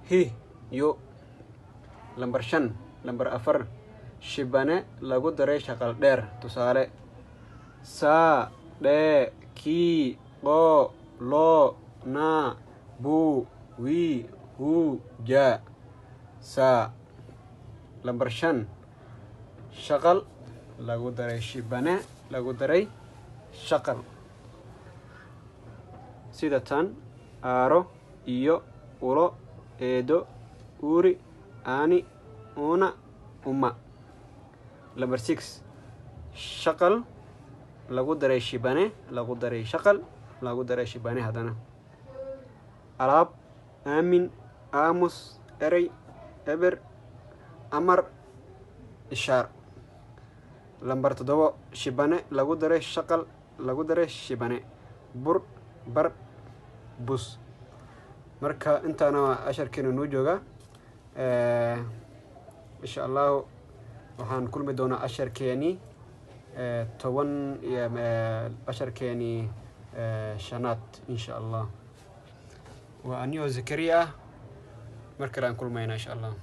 Hi, yu. Lambar 5, lambar 4, shibane lagu daray shaqal dheer. Tusaale: saa, dhee, kii, qoo, loo, naa, buu, wii, huu, jaa, saa. Lambar 5, shaqal lagu daray shibane lagu daray shaqal, sida tan: aaro, iyo, ulo, eedo, uuri, aani, uuna, uma. Lambar 6, shaqal lagu daray shibane lagu daray shaqal lagu daray shibane haddana: alaab, aamin, aamus, erey, eber, amar, ishaar. Lambar 7, shibane lagu daray shaqal lagu daray shibane: bur, bar, bus. Marka intaana waa casharkeena noo jooga. Insha Allahu waxaan kulmi doonaa casharkeeni 10 iyo casharkeeni shanaad, insha Allah. Waa anigoo Zakariya ah. Mar kale aan kulmayna, insha Allah.